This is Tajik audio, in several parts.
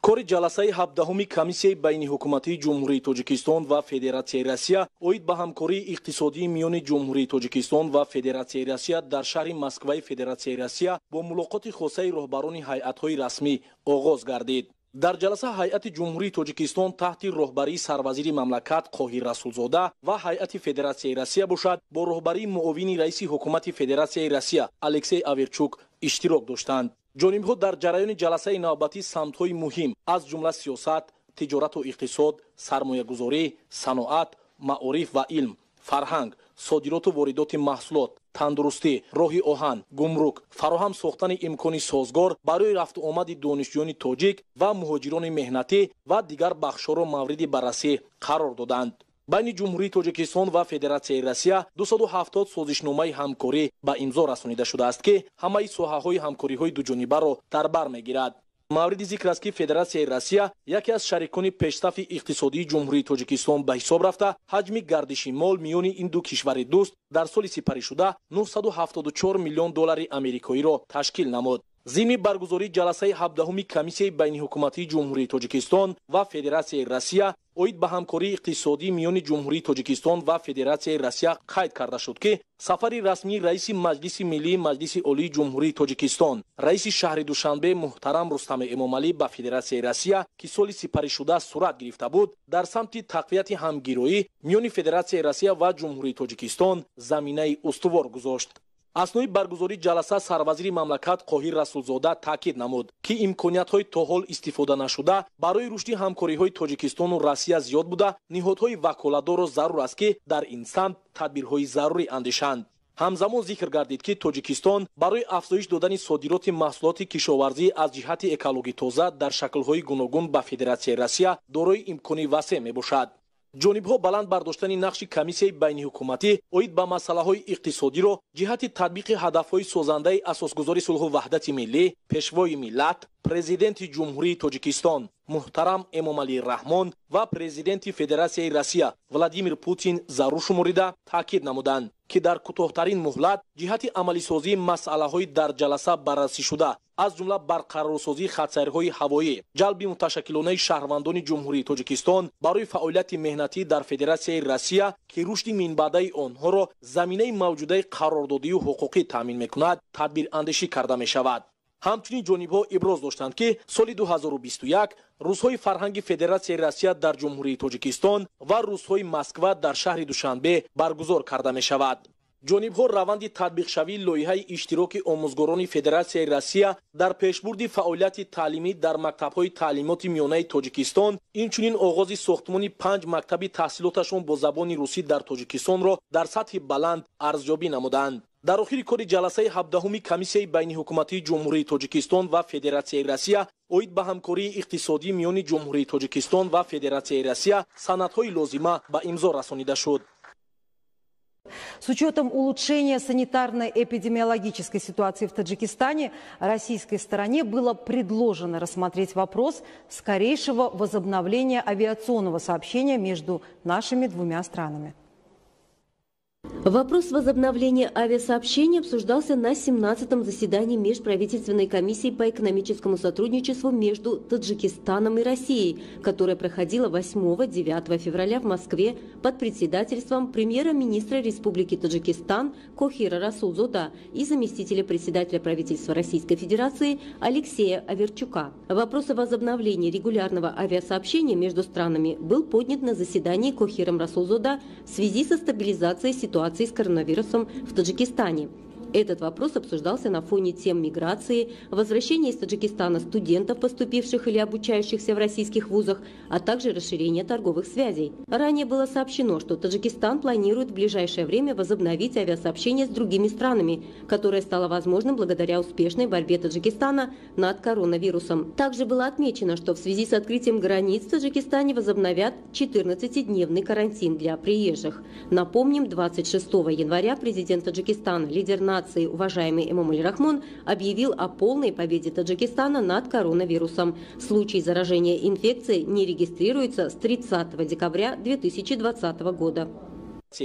Кори ҷаласаи 17-уми Комиссияи байниҳукуматии Ҷумҳурии Тоҷикистон ва Федератсияи Россия оид ба ҳамкории иқтисодии миёни Ҷумҳурии Тоҷикистон ва Федератсияи Россия дар шаҳри Москваи Федератсияи Россия бо мулоқоти хосаи роҳбарони ҳайатҳои расмӣ оғоз гардид. Дар ҷаласа ҳайати Ҷумҳурии Тоҷикистон таҳти роҳбарии сарвазири мамлакат Қоҳир Расулзода ва ҳайати Федератсияи Россия бошад, бо роҳбарии муовини раиси ҳукумати Федератсияи Россия Алексей Аверчук иштирок доштанд. Ҷонибҳо дар ҷараёни ҷаласаи навбатӣ самтҳои муҳим, аз ҷумла сиёсат, тиҷорату иқтисод, сармоягузорӣ, саноат, маориф ва илм, фарҳанг, содироту воридоти маҳсулот, тандурустӣ, роҳи оҳан, гумрук, фароҳам сохтани имкони созгор барои рафту омади донишҷӯёни тоҷик ва муҳоҷирони меҳнатӣ ва дигар бахшҳоро мавриди баррасӣ қарор доданд. Байни Ҷумҳурии Тоҷикистон ва Федератсияи Россия 270 созишномаи ҳамкорӣ ба имзо расонида шудааст, ки ҳамаи соҳаҳои ҳамкориҳои дуҷонибаро дар бар мегирад. Мавриди зикр аст, ки Федератсияи Россия яке аз шарикони пешсафи иқтисодии Ҷумҳурии Тоҷикистон ба ҳисоб рафта, ҳаҷми гардиши мол миёни ин ду кишвари дӯст дар соли сипаришуда 974 миллион доллари америкоиро ташкил намуд. Зимни баргузории ҷаласаи 17-уми Комиссияи байниҳукуматии Ҷумҳурии Тоҷикистон ва Федератсияи Россия оид ба ҳамкории иқтисодӣ миёни Ҷумҳурии Тоҷикистон ва Федератсияи Россия қайд карда шуд, ки сафари расмии раиси Маҷлиси Миллии Маҷлиси Олии Ҷумҳурии Тоҷикистон, раиси шаҳри Душанбе муҳтарам Рустами Эмомалӣ ба Федератсияи Россия, ки соли сипаришуда сурат гирифта буд, дар самти тақвияти ҳамгироӣ миёни Федератсияи Россия ва Ҷумҳурии Тоҷикистон заминаи устувор гузошт. Аснои баргузории ҷаласа сарвазири мамлакат Қоҳир Расулзода таъкид намуд, ки имкониятҳои то ҳол истифода нашуда барои рушди ҳамкориҳои Тоҷикистону Россия зиёд буда, ниҳодҳои ваколатдорро зарур аст, ки дар ин самт тадбирҳои зарурӣ андешанд. Ҳамзамон зикр гардид, ки Тоҷикистон барои афзоиш додани содироти маҳсулоти кишоварзӣ аз ҷиҳати экологӣ тоза дар шаклҳои гуногун ба Федератсияи Россия дорои имкони васеъ мебошад. Ҷонибҳо баланд бардоштани нақши Комиссияи байниҳукуматӣ оид ба масъалаҳои иқтисодиро ҷиҳати татбиқи ҳадафҳои созандаи асосгузори сулҳу ваҳдати миллӣ, Пешвои миллат, Президенти Ҷумҳурии Тоҷикистон муҳтарам Эмомалӣ Раҳмон ва Президенти Федератсияи Россия Владимир Путин зарур шуморида, таъкид намуданд, ки дар кӯтоҳтарин муҳлат ҷиҳати амалисозии масъалаҳои дар ҷаласа баррасӣшуда, аз ҷумла барқарорсозии хатсайрҳои ҳавоӣ, ҷалби муташаккилонаи шаҳрвандони Ҷумҳурии Тоҷикистон барои фаъолияти меҳнатӣ дар Федератсияи Россия, ки рушди минбаъдаи онҳоро заминаи мавҷудаи қарордодию ҳуқуқӣ таъмин мекунад, тадбирандешӣ карда мешавад. Ҳамчунин ҷонибҳо иброз доштанд, ки соли 2021 Рӯзҳои фарҳанги Федератсияи Россия дар Ҷумҳурии Тоҷикистон ва Рӯзҳои Москва дар шаҳри Душанбе баргузор карда мешавад. Ҷонибҳо раванди татбиқшавии лоиҳаи иштироки омӯзгорони Федератсияи Россия дар пешбурди фаъолияти таълимӣ дар мактабҳои таълимоти миёнаи Тоҷикистон, инчунин оғози сохтмони панҷ мактаби таҳсилоташон бо забони русӣ дар Тоҷикистонро дар сатҳи баланд арзёбӣ намуданд. Дар охири кори ҷаласаи 17-уми Комиссияи байниҳукуматии Ҷумҳурии Тоҷикистон ва Федератсияи Россия оид ба ҳамкории иқтисодӣ миёни Ҷумҳурии Тоҷикистон ва Федератсияи Россия санадҳои лозима ба имзо расонида шуд. С учетом улучшения санитарно-эпидемиологической ситуации в Таджикистане, российской стороне было предложено рассмотреть вопрос скорейшего возобновления авиационного сообщения между нашими двумя странами. Вопрос возобновления авиасообщения обсуждался на 17-м заседании Межправительственной комиссии по экономическому сотрудничеству между Таджикистаном и Россией, которое проходило 8-9 февраля в Москве под председательством премьера-министра Республики Таджикистан Кохира Расулзода и заместителя председателя правительства Российской Федерации Алексея Аверчука. Вопрос о возобновлении регулярного авиасообщения между странами был поднят на заседании Кохиром Расулзода в связи со стабилизацией ситуации с коронавирусом в Таджикистане. Этот вопрос обсуждался на фоне тем миграции, возвращения из Таджикистана студентов, поступивших или обучающихся в российских вузах, а также расширения торговых связей. Ранее было сообщено, что Таджикистан планирует в ближайшее время возобновить авиасообщение с другими странами, которое стало возможным благодаря успешной борьбе Таджикистана над коронавирусом. Также было отмечено, что в связи с открытием границ в Таджикистане возобновят 14-дневный карантин для приезжих. Напомним, 26 января президент Таджикистана, лидер нации, уважаемый Эмомали Рахмон, объявил о полной победе Таджикистана над коронавирусом. Случаи заражения инфекцией не регистрируются с 30 декабря 2020 года.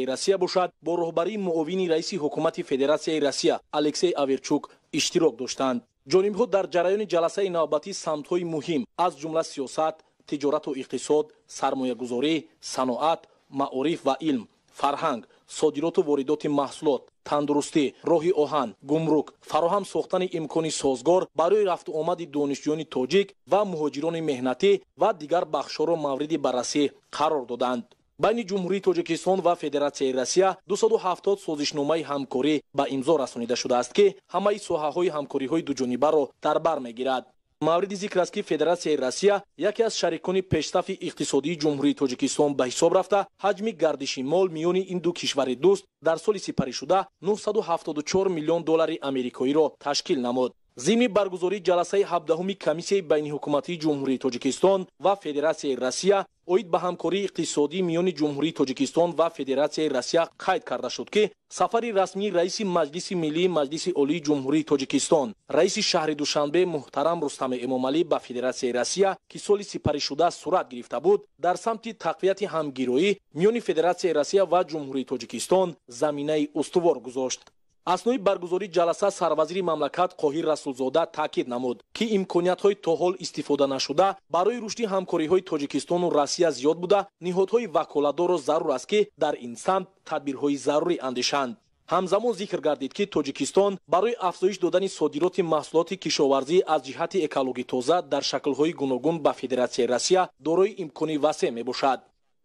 Россия бошад, бо роҳбарии муовини раиси ҳукумати Федератсияи Россия Алексей Аверчук иштирок доштанд. Ҷонибҳо дар ҷараёни ҷаласаи навбатӣ самтҳои муҳим, аз ҷумла сиёсат, тиҷорату иқтисод, сармоягузорӣ, саноат, маориф ва илм, фарҳанг, содироту воридоти маҳсулот, тандурустӣ, роҳи оҳан, гумрук, фароҳам сохтани имкони созгор барои рафту омади донишҷӯёни тоҷик ва муҳоҷирони меҳнатӣ ва дигар бахшҳоро мавриди баррасӣ қарор доданд. Байни Ҷумҳурии Тоҷикистон ва Федератсияи Россия 270 созишномаи ҳамкорӣ ба имзо расонида шудааст, ки ҳамаи соҳаҳои ҳамкориҳои дуҷонибаро дар бар мегирад. Мавриди зикр аст, ки Федератсияи Россия яке аз шарикони пешсафи иқтисодии Ҷумҳурии Тоҷикистон ба ҳисоб рафта, ҳаҷми гардиши мол миёни ин ду кишвари дӯст дар соли сипаришуда 974 миллион доллари америкоиро ташкил намуд. Зимни баргузории ҷаласаи 17-уми Комиссияи байниҳукуматии Ҷумҳурии Тоҷикистон ва Федератсияи Россия оид ба ҳамкории иқтисодӣ миёни Ҷумҳурии Тоҷикистон ва Федератсияи Россия қайд карда шуд, ки сафари расмии раиси Маҷлиси Миллии Маҷлиси Олии Ҷумҳурии Тоҷикистон, раиси шаҳри Душанбе муҳтарам Рустами Эмомалӣ ба Федератсияи Россия, ки соли сипаришуда сурат гирифта буд, дар самти тақвияти ҳамгироӣ миёни Федератсияи Россия ва Ҷумҳурии Тоҷикистон заминаи устувор гузошт. Аснои баргузории ҷаласа сарвазири мамлакат Қоҳир Расулзода таъкид намуд, ки имкониятҳои то ҳол истифода нашуда барои рушди ҳамкориҳои Тоҷикистону Россия зиёд буда, ниҳодҳои ваколатдорро зарур аст, ки дар ин самт тадбирҳои зарурӣ андешанд. Ҳамзамон зикр гардид, ки Тоҷикистон барои афзоиш додани содироти маҳсулоти кишоварзӣ аз ҷиҳати экологӣ тоза дар шаклҳои гуногун ба Федератсияи Россия дорои имкони васеъ мебошад.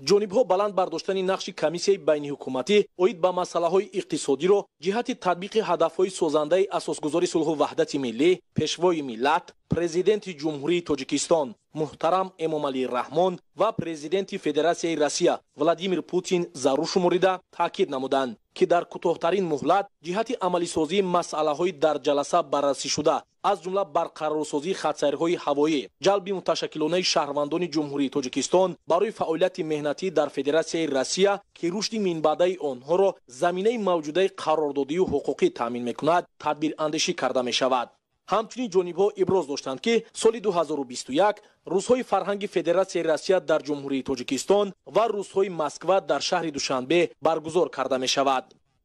Ҷонибҳо баланд бардоштани нақши Комиссияи байниҳукуматӣ оид ба масъалаҳои иқтисодиро ҷиҳати татбиқи ҳадафҳои созандаи асосгузори сулҳу ваҳдати миллӣ, Пешвои миллат, Президенти Ҷумҳурии Тоҷикистон муҳтарам Эмомалӣ Раҳмон ва Президенти Федератсияи Россия Владимир Путин зарур шуморида, таъкид намуданд, ки дар кӯтоҳтарин муҳлат ҷиҳати амалисозии масъалаҳои дар ҷаласа баррасӣшуда, аз ҷумла барқарорсозии хатсайрҳои ҳавоӣ, ҷалби муташаккилонаи шаҳрвандони Ҷумҳурии Тоҷикистон барои фаъолияти меҳнатӣ дар Федератсияи Россия, ки рушди минбаъдаи онҳоро заминаи мавҷудаи қарордодию ҳуқуқӣ таъмин мекунад, тадбирандешӣ карда мешавад. Ҳамчунин ҷонибҳо иброз доштанд, ки соли 2021 рӯзҳои фарҳанги Федератсияи Россия дар Ҷумҳурии Тоҷикистон ва рӯзҳои Москва дар шаҳри Душанбе баргузор карда мешавад.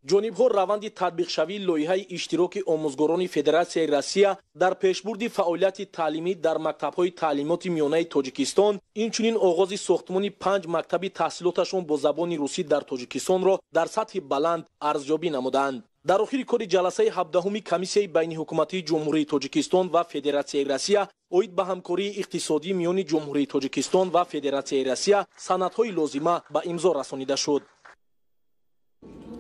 Ҷонибҳо раванди татбиқшавии лоиҳаи иштироки омӯзгорони Федератсияи Россия дар пешбурди фаъолияти таълимӣ дар мактабҳои таълимоти миёнаи Тоҷикистон, инчунин оғози сохтмони 5 мактаби таҳсилоташон бо забони русӣ дар Тоҷикистонро дар сатҳи баланд арзёбӣ намуданд. Дар охири кори ҷаласаи 17-уми Комиссияи байниҳукуматии Ҷумҳурии Тоҷикистон ва Федератсияи Россия оид ба ҳамкории иқтисодӣ миёни Ҷумҳурии Тоҷикистон ва Федератсияи Россия санадҳои лозима ба имзо расонида шуд.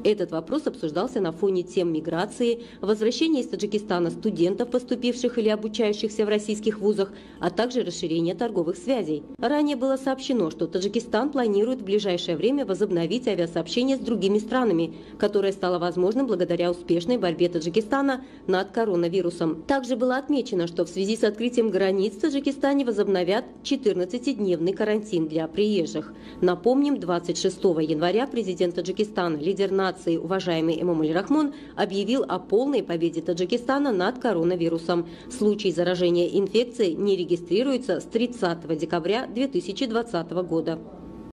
Этот вопрос обсуждался на фоне тем миграции, возвращения из Таджикистана студентов, поступивших или обучающихся в российских вузах, а также расширения торговых связей. Ранее было сообщено, что Таджикистан планирует в ближайшее время возобновить авиасообщение с другими странами, которое стало возможным благодаря успешной борьбе Таджикистана над коронавирусом. Также было отмечено, что в связи с открытием границ в Таджикистане возобновят 14-дневный карантин для приезжих. Напомним, 26 января президент Таджикистана, лидер нации, уважаемый Эмомали Рахмон, объявил о полной победе Таджикистана над коронавирусом. Случаи заражения инфекцией не регистрируются с 30 декабря 2020 года.